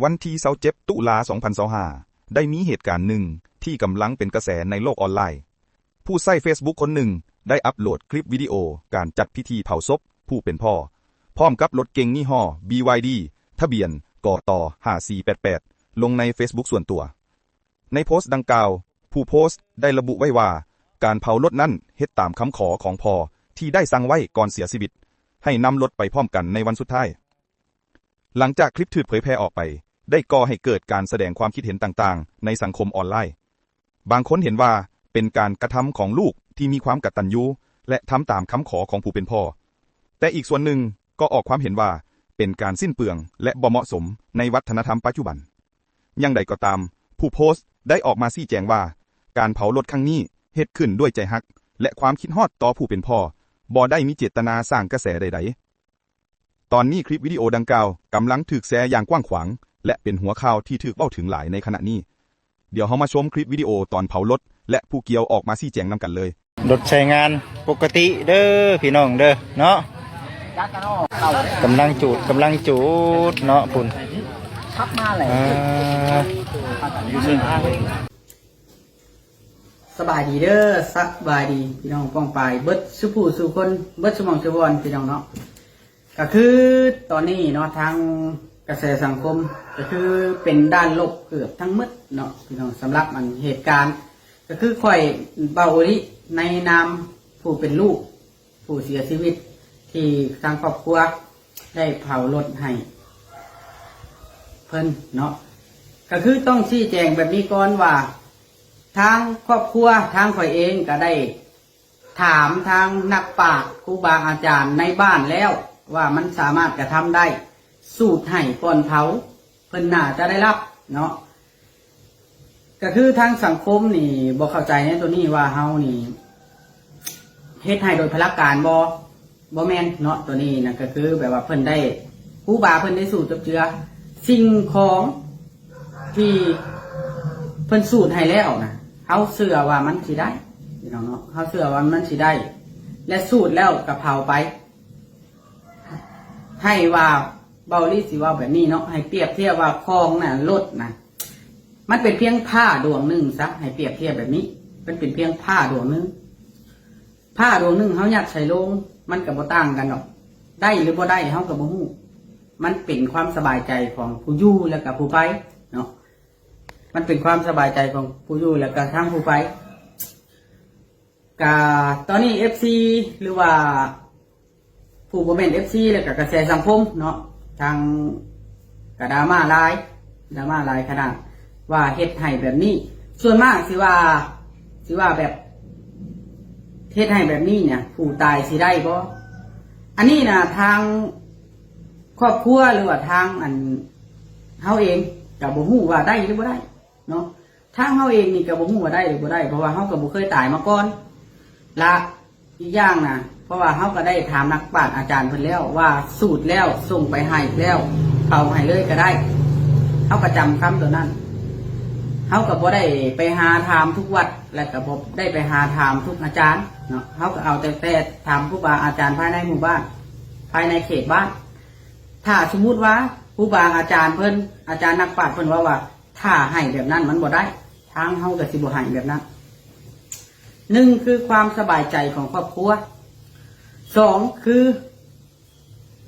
ວັນທີຊາວເຈັດ ຕຸລາ ສອງພັນຊາວຫ້າ ໄດ້ມີເຫດການໜຶ່ງທີ່ກຳລັງເປັນກະແສໃນໂລກອອນລາຍ. ຜູ້ໃຊ້ເຟສບຸກຄົນໜຶ່ງໄດ້ອັບໂຫຼດຄລິບວິດີໂອການຈັດພິທີເຜົາສົບຜູ້ເປັນພໍ່ ພ້ອມກັບລົດເກັງຍີ່ຫໍ້ ບີວາຍດີ ທະບຽນ ກຕ ຫ້າສີ່ແປດແປດ ລົງໃນເຟສບຸກສ່ວນຕົວ. ໃນໂພສດັ່ງກ່າວ, ຜູ້ໂພສໄດ້ລະບຸໄວ້ວ່າ ການເຜົາລົດນັ້ນເຮັດຕາມຄຳຂໍຂອງພໍ່ທີ່ໄດ້ສັ່ງໄວ້ກ່ອນເສຍຊີວິດ ໃຫ້ນຳລົດໄປພ້ອມກັນໃນວັນສຸດທ້າຍ. ຫຼັງຈາກຄລິບຖືກເຜີຍແຜ່ອອກໄປ, ໄດ້ກໍ່ໃຫ້ເກີດການສະແດງຄວາມຄິດເຫັນຕ່າງໆໃນສັງຄົມອອນລາຍ. ບາງຄົນເຫັນວ່າເປັນການກະທຳຂອງລູກທີ່ມີຄວາມກະຕັນຍູ ແລະ ທຳຕາມຄຳຂໍຂອງຜູ້ເປັນພໍ່, ແຕ່ອີກສ່ວນໜຶ່ງກໍອອກຄວາມເຫັນວ່າເປັນການສິ້ນເປືອງ ແລະ ບໍ່ເໝາະສົມໃນວັດທະນະທຳປັດຈຸບັນ. ຢ່າງໃດກໍຕາມ, ຜູ້ໂພສໄດ້ອອກມາຊີ້ແຈງວ່າ ການເຜົາລົດຄັ້ງນີ້ເຮັດຂຶ້ນດ້ວຍໃຈຮັກ ແລະ ຄວາມຄິດຮອດຕໍ່ຜູ້ເປັນພໍ່, ບໍ່ໄດ້ມີເຈດຕະນາສ້າງກະແສໃດໆ. ຕອນນີ້ຄລິບວິດີໂອດັ່ງກ່າວກຳລັງຖືກແຊຢ່າງກວ້າງຂວາງ ແລະ ເປັນຫົວຂ່າວທີ່ຖືກເວົ້າເຖິງຫຼາຍໃນຂະນະນີ້. ດຽວເຮົາມາຊົມຄລິບວິດີໂອຕອນເຜົາລົດ ແລະ ຜູ້ກ່ຽວອອກມາຊີ້ແຈງນຳກັນເລີຍ. ລົດໃຊ້ງານປົກກະຕິເດີພີ່ນ້ອງເດີເນາະ. ກຳລັງຈູດ ກຳລັງຈູດເນາະພຸ້ນ. ຂັບມາແລ້ວ. ສະບາຍດີເດີ ສະບາຍດີພີ່ນ້ອງປ້ອງປາຍເບິດສູ່ຜູ້ສູ່ຄົນ ເບິດສູ່ໝ່ອງສູ່ບ່ອນພີ່ນ້ອງເນາະ. ກະຄືຕອນນີ້ເນາະ ທາງກະແສສັງຄົມ ກະຄືເປັນດ້ານລົບເກືອບທັງໝົດເນາະພີ່ນ້ອງ. ສຳລັບອັນເຫດການ ກະຄືຂ້ອຍເວົ້າອີ່ຫຼີ ໃນນາມຜູ້ເປັນລູກ ຜູ້ເສຍຊີວິດ ທີ່ທາງຄອບຄົວໄດ້ເຜົາລົດໃຫ້ເພິ່ນເນາະ. ກະຄືຕ້ອງຊີ້ແຈງແບບນີ້ກ່ອນວ່າ ທາງຄອບຄົວ ທາງຂ້ອຍເອງກະໄດ້ ຖາມທາງນັກປາດ ຄູບາອາຈານໃນບ້ານແລ້ວ ວ່າມັນສາມາດກະທຳໄດ້ ສູດໃຫ້ກ່ອນເຜົາ ເພິ່ນໜ້າຈະໄດ້ຮັບເນາະ. ກະຄືທາງສັງຄົມນີ້ບໍ່ເຂົ້າໃຈໃນໂຕນີ້ ວ່າເຮົານີ້ເຮັດໃຫ້ໂດຍພະລາການບໍ່? ບໍ່ແມ່ນເນາະ. ໂຕນີ້ນະ ກະຄືແບບວ່າເພິ່ນໄດ້ ຄູບາເພິ່ນໄດ້ສູດຈັບເຈື່ອ ສິ່ງຂອງທີ່ເພິ່ນສູດໃຫ້ແລ້ວນະ ເຮົາເຊື່ອວ່າມັນຊິໄດ້ ພີ່ນ້ອງເນາະ. ເຮົາເຊື່ອວ່າມັນຊິໄດ້ ແລະ ສູດແລ້ວກະເຜົາໄປ. ໃຫ້ວ່າ ເບົາລີຊິເວົ້າແບບນີ້ເນາະ ໃຫ້ປຽບທຽບວ່າຄອງນະ ລົດນະ ມັນເປັນພຽງຜ້າດວງໜຶ່ງຊະ. ໃຫ້ປຽບທຽບແບບນີ້ ມັນເປັນພຽງຜ້າດວງໜຶ່ງ. ຜ້າດວງໜຶ່ງເຮົາຍັດໃສ່ໂລງ ມັນກະບໍ່ຕ່າງກັນດອກ. ໄດ້ຫຼືບໍ່ໄດ້ເຮົາກະບໍ່ຮູ້. ມັນເປັນຄວາມສະບາຍໃຈຂອງຜູ້ຢູ່ ແລະ ກະຜູ້ໄປເນາະ. ມັນເປັນຄວາມສະບາຍໃຈຂອງຜູ້ຢູ່ ແລະ ກະທັງຜູ້ໄປ. ກະຕອນນີ້ເອັຟຊີ ຫຼືວ່າ ຜູ້ບໍ່ແມ່ນເອັຟຊີ ແລະກະກະແສສັງຄົມເນາະ ທາງກະດຣາມາຫຼາຍ ດຣາມາຫຼາຍຂະໜາດ ວ່າເຮັດໃຫ້ແບບນີ້. ສ່ວນມາກຊິວ່າ ຊິວ່າແບບເຮັດໃຫ້ແບບນີ້ເນຍ ຜູ້ຕາຍຊິໄດ້ບໍ່? ອັນນີ້ນະ ທາງຄອບຄົວ ຫຼືວ່າທາງອັນເຮົາເອງກະບໍ່ຮູ້ວ່າໄດ້ຫຼືບໍ່ໄດ້ເນາະ. ທາງເຮົາເອງນີ້ກະບໍ່ຮູ້ວ່າໄດ້ຫຼືບໍ່ໄດ້ ເພາະວ່າເຮົາກະບໍ່ເຄີຍຕາຍມາກ່ອນ. ລະອີກຢ່າງນະ ເພາະວ່າເຮົາກະໄດ້ຖາມນັກປາດອາຈານເພິ່ນແລ້ວ ວ່າສູດແລ້ວສົ່ງໄປໃຫ້ແລ້ວ ເຜົາໃຫ້ເລີຍກະໄດ້. ເຮົາກະຈຳຄຳໂຕນັ້ນ. ເຮົາກະບໍ່ໄດ້ໄປຫາຖາມທຸກວັດ ແລະກະບໍ່ໄດ້ໄປຫາຖາມທຸກອາຈານເນາະ. ເຮົາກະເອົາແຕ່ ແຕ່ຖາມຄູບາອາຈານພາຍໃນໝູ່ບ້ານ ພາຍໃນເຂດບ້ານ. ຖ້າສົມມຸດວ່າຄູບາອາຈານເພິ່ນ ອາຈານນັກປາດເພິ່ນເວົ້າວ່າ ຖ້າໃຫ້ແບບນັ້ນມັນບໍ່ໄດ້ ທາງເຮົາກະຊິບໍ່ໃຫ້ແບບນັ້ນ. ໜຶ່ງຄືຄວາມສະບາຍໃຈຂອງຄອບຄົວ, ສອງຄື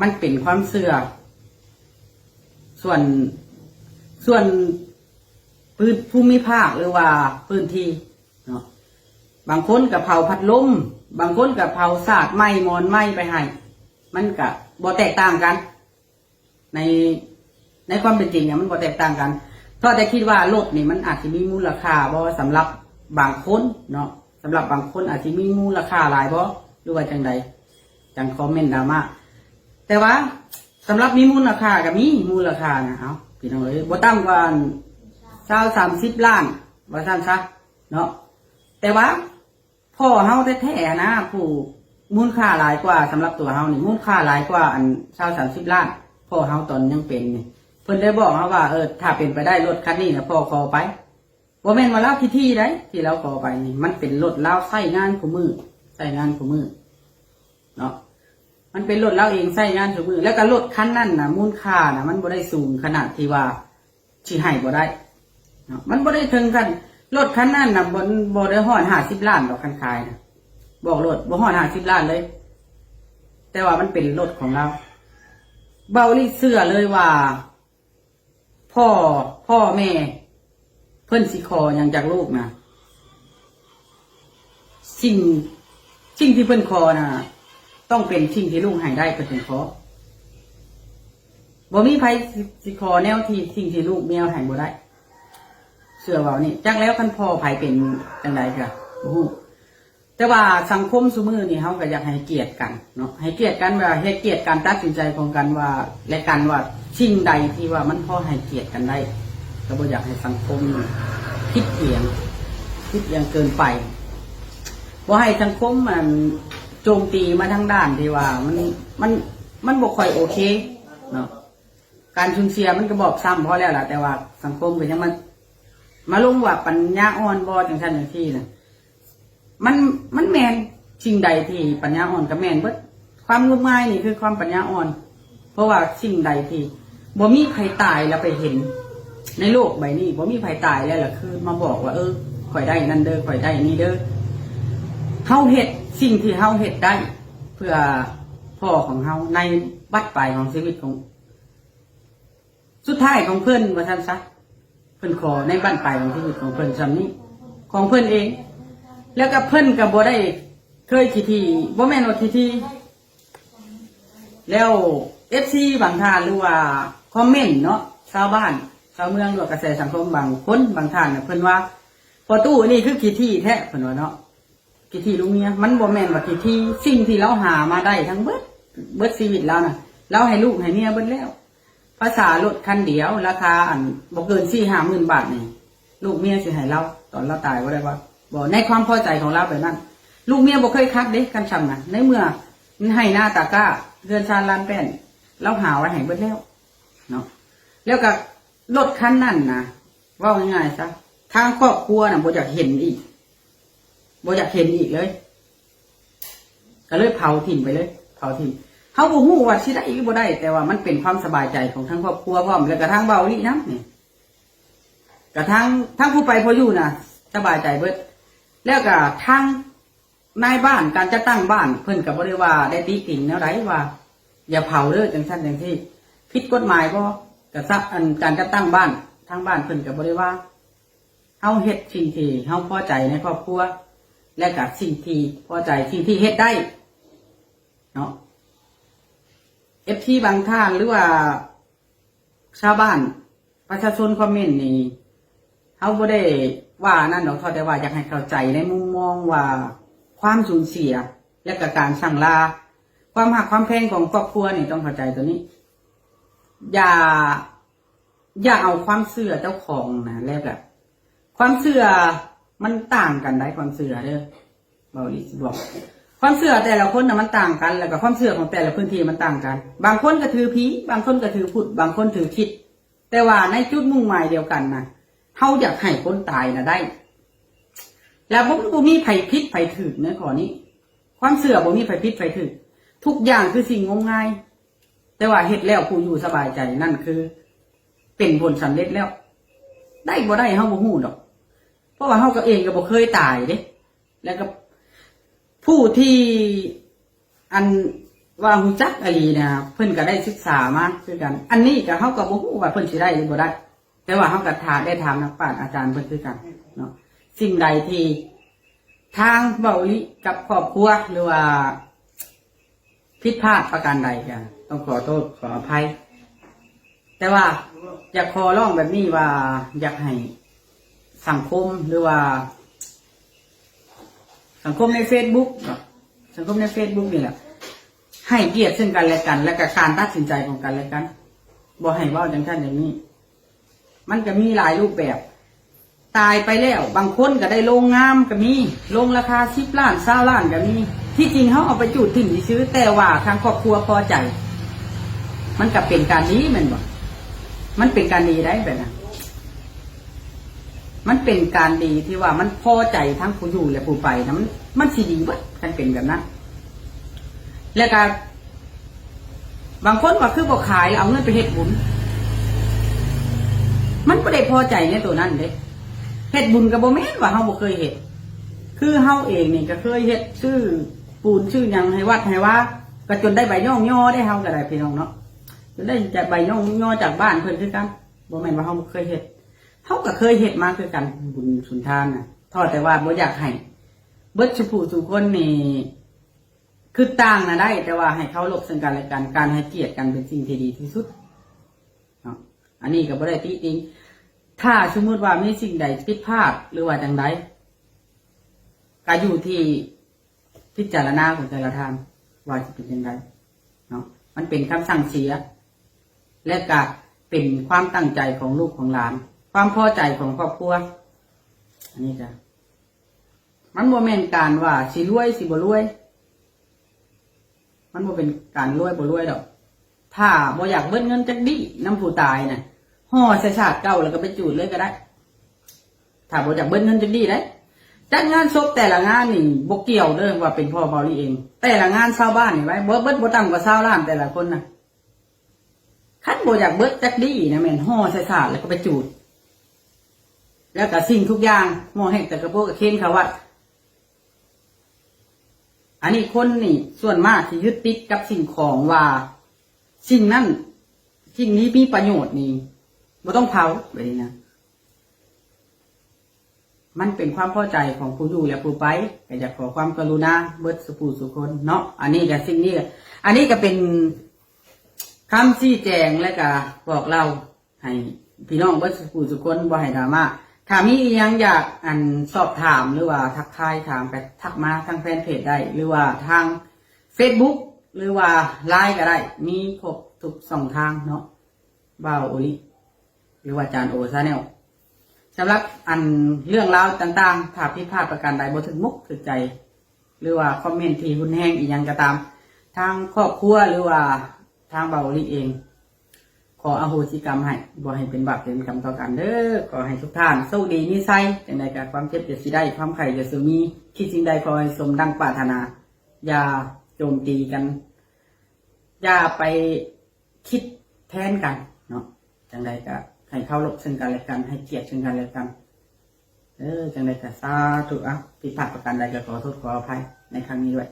ມັນເປັນຄວາມເຊື່ອສ່ວນ ສ່ວນພື້ນ ພູມິພາກ ຫຼືວ່າພື້ນທີ່ເນາະ. ບາງຄົນກະເຜົາພັດລົມ ບາງຄົນກະເຜົາສາດໄມ້ໝອນໄມ້ໄປໃຫ້ ມັນກະບໍ່ແຕກຕ່າງກັນ. ໃນ ໃນຄວາມເປັນຈິງນະ ມັນບໍ່ແຕກຕ່າງກັນ. ເພາະແຕ່ຄິດວ່າລົດນີ້ມັນອາດຊິມີມູນລະຄ່າບໍ່ ສຳລັບບາງຄົນເນາະ, ສຳລັບບາງຄົນອາດຊິມີມູນລະຄ່າຫຼາຍບໍ່ ຫຼືວ່າຈັ່ງໃດ ຈັ່ງຄອມເມັນດຣາມາ. ແຕ່ວ່າສຳລັບມີມູນລະຄ່າກະມີມູນລະຄ່ານະ. ເອົ້າ ພີ່ນ້ອງເອີຍ ບໍ່ຕ່ຳກວ່າຊາວສາມສິບລ້ານ ວ່າຊັ້ນຊະເນາະ. ແຕ່ວ່າ ພໍ່ເຮົາແທ້ໆນະ ຜູ້ມູນຄ່າຫຼາຍກວ່າ ສຳລັບຕົວເຮົານີ້ ມູນຄ່າຫຼາຍກວ່າອັນຊາວສາມສິບລ້ານ. ພໍ່ເຮົາຕອນຍັງເປັນນີ້ ເພິ່ນໄດ້ບອກເຮົາວ່າ ເອີ ຖ້າເປັນໄປໄດ້ລົດຄັນນີ້ນະ ພໍ່ຂໍໄປ. ບໍ່ແມ່ນວ່າລາວຂີ້ຖີ່ໃດ ທີ່ລາວຂໍໄປນີ້ ມັນເປັນລົດລາວໃຊ້ງານຄູ່ມື້ ໃຊ້ງານຄູ່ມື້ເນາະ. ມັນເປັນລົດລາວເອງໃຊ້ງານຊຸມື້ ແລ້ວກະລົດຄັນນັ້ນນະ ມູນຄ່ານະ ມັນບໍ່ໄດ້ສູງຂະໜາດທີ່ວ່າ ຊິໃຫ້ບໍ່ໄດ້ເນາະ ມັນບໍ່ໄດ້ເຖິງຂັ້ນ ລົດຄັນນັ້ນນະ ບໍ່ ບໍ່ໄດ້ຮອດຫ້າສິບລ້ານດອກ ຄັນຂາຍນະ ບອກໂລດ ບໍ່ຮອດຫ້າສິບລ້ານເລີຍ ແຕ່ວ່າມັນເປັນລົດຂອງລາວ. ເບົາອີ່ຫຼີເຊື່ອເລີຍວ່າ ພໍ່ ພໍ່ແມ່ເພິ່ນຊິຂໍຫຍັງຈາກລູກນະ ສິ່ງ ສິ່ງທີ່ເພິ່ນຂໍນະ ຕ້ອງເປັນສິ່ງທີ່ລູກໃຫ້ໄດ້ ເພິ່ນຈຶ່ງຂໍ. ບໍ່ມີໃຜຊິ ຊິຂໍແນວທີ່ ສິ່ງທີ່ລູກເມຍໃຫ້ບໍ່ໄດ້. ເຊື່ອເວົ້ານີ້ ຈັກແລ້ວຄັນພໍ່ໃຜເປັນຈັ່ງໃດກະບໍ່ຮູ້. ແຕ່ວ່າສັງຄົມຊຸມື້ນີ້ ເຮົາກໍຢາກໃຫ້ກຽດກັນເນາະ ໃຫ້ກຽດກັນ ວ່າໃຫ້ກຽດການຕັດສິນໃຈຂອງກັນວ່າ ແລະກັນວ່າ ສິ່ງໃດທີ່ວ່າມັນພໍໃຫ້ກຽດກັນໄດ້ ກໍບໍ່ຢາກໃຫ້ສັງຄົມນີ້ຜິດອຽງ ຜິດອຽງເກີນໄປ ບໍ່ໃຫ້ສັງຄົມອັນໂຈມຕີມາທາງດ້ານທີ່ວ່າມັນ ມັນ ມັນບໍ່ຄ່ອຍໂອເຄເນາະ. ການສູນເສຍມັນກໍບອບຊ້ຳພໍແລ້ວລະ ແຕ່ວ່າສັງຄົມກໍຍັງມາ ມາລົງວ່າປັນຍາອ່ອນບໍ່ ຈັ່ງຊັ້ນຈັ່ງຊີ້ນະ. ມັນ ມັນແມ່ນ ສິ່ງໃດທີ່ປັນຍາອ່ອນກໍແມ່ນເບິດ ຄວາມງົມງາຍນີ້ຄືຄວາມປັນຍາອ່ອນ ເພາະວ່າສິ່ງໃດທີ່ບໍ່ມີໃຜຕາຍແລ້ວໄປເຫັນໃນໂລກໃບນີ້ ບໍ່ມີໃຜຕາຍແລ້ວລະຄືມາບອກວ່າ ເອີ ຂ້ອຍໄດ້ນັ້ນເດີ ຂ້ອຍໄດ້ນີ້ເດີ. ເຮົາເຮັດສິ່ງທີ່ເຮົາເຮັດໄດ້ເພື່ອພໍ່ຂອງເຮົາໃນບັ້ນປາຍຂອງຊີວິດຂອງ ສຸດທ້າຍຂອງເພິ່ນວ່າຊັ້ນຊະ ເພິ່ນຂໍໃນບັ້ນປາຍຂອງຊີວິດຂອງເພິ່ນຊ່ຳນີ້ ຂອງເພິ່ນເອງ ແລ້ວກໍເພິ່ນກໍບໍ່ໄດ້ເຄີຍຂີ້ຖີ່ ບໍ່ແມ່ນວ່າຂີ້ຖີ່. ແລ້ວເອັຟຊີບາງທ່ານ ຫຼືວ່າຄອມເມັນເນາະ ຊາວບ້ານຊາວເມືອງ ຫຼືວ່າກະແສສັງຄົມບາງຄົນບາງທ່ານນະ ເພິ່ນວ່າ ພໍ່ຕູ້ນີ້ຄືຂີ້ຖີ່ແທ້ ເພິ່ນວ່າເນາະ. ຂີ້ຖີ່ລູກເມຍ ມັນບໍ່ແມ່ນວ່າຂີ້ຖີ່ ສິ່ງທີ່ລາວຫາມາໄດ້ທັງເບິດ ເບິດຊີວິດລາວນະ ລາວໃຫ້ລູກໃຫ້ເມຍເບິດແລ້ວ. ພາສາລົດຄັນດຽວ ລາຄາອັນບໍ່ເກີນສີ່ຫ້າໝື່ນບາດນີ້ ລູກເມຍຊິໃຫ້ລາວຕອນລາວຕາຍບໍ່ໄດ້ວ່າ ບໍ່ ໃນຄວາມພໍໃຈຂອງລາວແບບນັ້ນ. ລູກເມຍບໍ່ເຄີຍຂັດເດ້ ຄັນຊ່ຳນະ ໃນເມື່ອມັນໃຫ້ນາຕາກ້າ ເຮືອນຊານລານແປ້ນ ລາວຫາໄວ້ໃຫ້ເບິດແລ້ວເນາະ. ແລ້ວກໍລົດຄັນນັ້ນນະ ເວົ້າງ່າຍໆຊະ ທາງຄອບຄົວນະບໍ່ຢາກເຫັນອີກ ບໍ່ຢາກເຫັນອີກເລີຍ ກໍເລີຍເຜົາຖິ້ມໄປເລີຍ ເຜົາຖິ້ມ. ເຮົາບໍ່ຮູ້ວ່າຊິໄດ້ຫຼືບໍ່ໄດ້ ແຕ່ວ່າມັນເປັນຄວາມສະບາຍໃຈຂອງທັງຄອບຄົວພ້ອມ ແລ້ວກະທາງເບົາອີ່ຫຼີນຳນີ້ ກະທາງ ທາງຜູ້ໄປຜູ້ຢູ່ນະສະບາຍໃຈເບິດ. ແລ້ວກະທາງນາຍບ້ານ ການຈັດຕັ້ງບ້ານ ເພິ່ນກະບໍ່ໄດ້ວ່າໄດ້ຕິຕິງແນວໃດວ່າ ຢ່າເຜົາເດີ ຈັ່ງຊັ້ນຈັ່ງຊີ້ ຜິດກົດໝາຍບໍ່ ກະຊະ ອັນ ການຈັດຕັ້ງບ້ານ ທາງບ້ານເພິ່ນກະບໍ່ໄດ້ວ່າ. ເຮົາເຮັດສິ່ງທີ່ເຮົາພໍໃຈໃນຄອບຄົວ ແລະກະສິ່ງທີ່ພໍໃຈ ສິ່ງທີ່ເຮັດໄດ້ເນາະ. ເອັຟຊີບາງທ່ານ ຫຼືວ່າຊາວບ້ານ ປະຊາຊົນຄອມເມັນນີ້ ເຮົາບໍ່ໄດ້ວ່ານັ້ນດອກ ເທົ່າແຕ່ວ່າຢາກໃຫ້ເຂົ້າໃຈໃນມຸມມອງວ່າ ຄວາມສູນເສຍ ແລະກະການສັ່ງລາ ຄວາມຮັກຄວາມແພງຂອງຄອບຄົວນີ້ ຕ້ອງເຂົ້າໃຈໂຕນີ້. ຢ່າ ຢ່າເອົາຄວາມເຊື່ອເຈົ້າຂອງນະ ແລ້ວກະ ຄວາມເຊື່ອມັນຕ່າງກັນໄດ໋ ຄວາມເຊື່ອເດີ ເບົາອີ່ຫຼີຊິບອກ ຄວາມເຊື່ອແຕ່ລະຄົນນະມັນຕ່າງກັນ ແລ້ວກະຄວາມເຊື່ອຂອງແຕ່ລະພື້ນທີ່ມັນຕ່າງກັນ. ບາງຄົນກະຖືຜີ ບາງຄົນກະຖືພຸດ ບາງຄົນຖືຄຣິດ ແຕ່ວ່າໃນຈຸດມຸ່ງໝາຍດຽວກັນນະ ເຮົາຢາກໃຫ້ຄົນຕາຍນະໄດ້ ແລ້ວບໍ່ ບໍ່ມີໃຜຜິດໃຜຖືກໃນຂໍ້ນີ້. ຄວາມເຊື່ອບໍ່ມີໃຜຜິດໃຜຖືກ ທຸກຢ່າງຄືສິ່ງງົມງາຍ ແຕ່ວ່າເຮັດແລ້ວຜູ້ຢູ່ສະບາຍໃຈ ນັ້ນຄືເປັນຜົນສຳເລັດແລ້ວ. ໄດ້ບໍ່ໄດ້ເຮົາບໍ່ຮູ້ດອກ ເພາະວ່າເຮົາກໍເອງກໍບໍ່ເຄີຍຕາຍເດ້. ແລ້ວກໍຜູ້ທີ່ ອັນວ່າຮູ້ຈັກອີ່ຫຼີນະ ເພິ່ນກໍໄດ້ສຶກສາມາຄືກັນ. ອັນນີ້ກໍເຮົາກໍບໍ່ຮູ້ວ່າເພິ່ນຊິໄດ້ຫຼືບໍ່ໄດ້ ແຕ່ວ່າເຮົາກໍຖາມ ໄດ້ຖາມນັກປາດອາຈານເພິ່ນຄືກັນເນາະ. ສິ່ງໃດທີ່ທາງເບົາອີ່ຫຼີກັບຄອບຄົວ ຫຼືວ່າຜິດພາດປະການໃດ ກໍຕ້ອງຂໍໂທດຂໍອະໄພ. ແຕ່ວ່າຢາກຂໍຮ້ອງແບບນີ້ວ່າ ຢາກໃຫ້ສັງຄົມ ຫຼືວ່າສັງຄົມໃນເຟສບຸກເນາະ ສັງຄົມໃນເຟສບຸກນີ້ແຫຼະ ໃຫ້ກຽດເຊິ່ງກັນແລະກັນ ແລະກະການຕັດສິນໃຈຂອງກັນແລະກັນ ບໍ່ໃຫ້ເວົ້າຈັ່ງຊັ້ນຢ່າງນີ້. ມັນກະມີຫຼາຍຮູບແບບ ຕາຍໄປແລ້ວ ບາງຄົນກະໄດ້ໂລງງາມກະມີ ໂລງລາຄາສິບລ້ານ ຊາວລ້ານກະມີ. ທີ່ຈິງເຮົາເອົາໄປຈູດຖິ້ມຊື່ໆ ແຕ່ວ່າທາງຄອບຄົວພໍໃຈ ມັນກະເປັນການດີແມ່ນບໍ່? ມັນເປັນການດີໄດ໋ແບບນັ້ນ ມັນເປັນການດີທີ່ວ່າມັນພໍໃຈທັງຜູ້ຢູ່ ແລະຜູ້ໄປນະ ມັນ ມັນຊິດີເບິດ ຄັນເປັນແບບນັ້ນ. ແລ້ວກະບາງຄົນວ່າຄືບໍ່ຂາຍ ແລ້ວເອົາເງິນໄປເຮັດບຸນ ມັນບໍ່ໄດ້ພໍໃຈໃນໂຕນັ້ນເດ້. ເຮັດບຸນກໍບໍ່ແມ່ນວ່າເຮົາບໍ່ເຄີຍເຮັດ. ຄືເຮົາເອງນີ້ກໍເຄີຍເຮັດ ຊື້ປູນຊື້ຫຍັງໃຫ້ວັດໃຫ້ວາ ກໍຈົນໄດ້ໃບຍ້ອງຍໍເດ້ ເຮົາກໍໄດ້ ພີ່ນ້ອງເນາະ, ຈົນໄດ້ໃບຍ້ອງຍໍຈາກບ້ານເພິ່ນຄືກັນ. ບໍ່ແມ່ນວ່າເຮົາບໍ່ເຄີຍເຮັດ, ເຮົາກໍເຄີຍເຮັດມາຄືກັນ ບຸນສຸນທານນະ. ເພາະແຕ່ວ່າບໍ່ຢາກໃຫ້ເບິດສູ່ຜູ້ສູ່ຄົນນີ້ ຄິດຕ່າງນະໄດ້, ແຕ່ວ່າໃຫ້ເຄົາລົບເຊິ່ງກັນແລະກັນ, ການໃຫ້ກຽດກັນເປັນສິ່ງທີ່ດີທີ່ສຸດເນາະ. ອັນນີ້ກໍບໍ່ໄດ້ຕິຕິງ. ຖ້າສົມມຸດວ່າມີສິ່ງໃດຜິດພາດ ຫຼືວ່າຈັ່ງໃດ ກໍຢູ່ທີ່ພິຈາລະນາຂອງແຕ່ລະທ່ານວ່າຊິເປັນຈັ່ງໃດເນາະ. ມັນເປັນຄຳສັ່ງເສຍ ແລະກະເປັນຄວາມຕັ້ງໃຈຂອງລູກຂອງຫຼານ, ຄວາມພໍໃຈຂອງຄອບຄົວ. ອັນນີ້ກະ ມັນບໍ່ແມ່ນການວ່າຊິລວຍຊິບໍ່ລວຍ, ມັນບໍ່ເປັນການລວຍບໍ່ລວຍດອກ. ຖ້າບໍ່ຢາກເບິດເງິນຈັກດີ້ນຳຜູ້ຕາຍນະ, ຫໍ່ໃສ່ສາດເກົ່າແລ້ວກໍໄປຈູດເລີຍກໍໄດ້. ຖ້າບໍ່ຢາກເບິດເງິນຈັກດີ້ໄດ໋. ຈັດງານສົບແຕ່ລະງານນີ້ບໍ່ກ່ຽວເດີວ່າເປັນພໍ່ເບົາລີເອງ, ແຕ່ລະງານຊາວບ້ານນີ້ໄວ້ ບໍ່ເບິດບໍ່ຕ່ຳກວ່າຊາວລ້ານແຕ່ລະຄົນນະ. ຄັນບໍ່ຢາກເບິດຈັກດີ້ນະ ແມ່ນຫໍ່ໃສ່ສາດແລ້ວກໍໄປຈູດ, ແລ້ວກໍສິ່ງທຸກຢ່າງ ໝໍ້ແຫ້ງ ຕະກະໂປ ກະເຄນ ເຂົ້າວັດ. ອັນນີ້ຄົນນີ້ສ່ວນມາກຊິຍຶດຕິດກັບສິ່ງຂອງວ່າ ສິ່ງນັ້ນ ສິ່ງນີ້ມີປະໂຫຍດນີ້ ບໍ່ຕ້ອງເຜົາ ແບບນີ້ນະ. ມັນເປັນຄວາມພໍໃຈຂອງຜູ້ຢູ່ ແລະ ຜູ້ໄປ, ກໍຢາກຂໍຄວາມກະລຸນາເບິດສູ່ຜູ້ສູ່ຄົນເນາະ. ອັນນີ້ກໍ ສິ່ງນີ້ ອັນນີ້ກໍເປັນຄຳຊີ້ແຈງ ແລະ ກໍບອກເລົ່າໃຫ້ພີ່ນ້ອງເບິດສູ່ຜູ້ສູ່ຄົນ ບໍ່ໃຫ້ດຣາມາ. ຖ້າມີອີ່ຫຍັງຢາກ ອັນ ສອບຖາມ ຫຼືວ່າທັກທາຍ ຖາມ ກໍທັກມາທາງແຟນເພຈໄດ້ ຫຼືວ່າທາງເຟສບຸກ ຫຼືວ່າລາຍກໍໄດ້, ມີຄົບທຸກຊ່ອງທາງເນາະ ບ່າວໂອລິ ຫຼືວ່າຈານໂອ Channel. ສຳລັບ ອັນ ເລື່ອງລາວຕ່າງໆ ຖ້າຜິດພາດປະການໃດ ບໍ່ຖືກມຸກຖືກໃຈ ຫຼືວ່າຄອມເມັນທີ່ຮຸນແຮງອີ່ຫຍັງກໍຕາມ, ທາງຄອບຄົວ ຫຼືວ່າທາງບ່າວໂອລິເອງ ຂໍອະໂຫສິກຳໃຫ້, ບໍ່ໃຫ້ເປັນບາບເປັນກຳຕໍ່ກັນເດີ. ຂໍໃຫ້ທຸກທ່ານໂຊກດີມີໄຊ, ຈັ່ງໃດກໍຄວາມເຈັບຢ່າຊິໄດ້, ຄວາມໄຂ້ຢ່າສູ່ມີ, ຄິດສິ່ງໃດຂໍໃຫ້ສົມດັ່ງປາດຖະໜາ, ຢ່າໂຈມຕີກັນ, ຢ່າໄປ ຄິດແທນກັນເນາະ. ຈັ່ງໃດກໍໃຫ້ເຄົາລົບເຊິ່ງກັນແລະກັນ, ໃຫ້ກຽດເຊິ່ງກັນແລະກັນເດີ. ຈັ່ງໃດກໍສາທຸ. ອ່ະ ຜິດພາດປະການໃດກໍຂໍໂທດຂໍອະໄພໃນຄັ້ງນີ້ດ້ວຍ.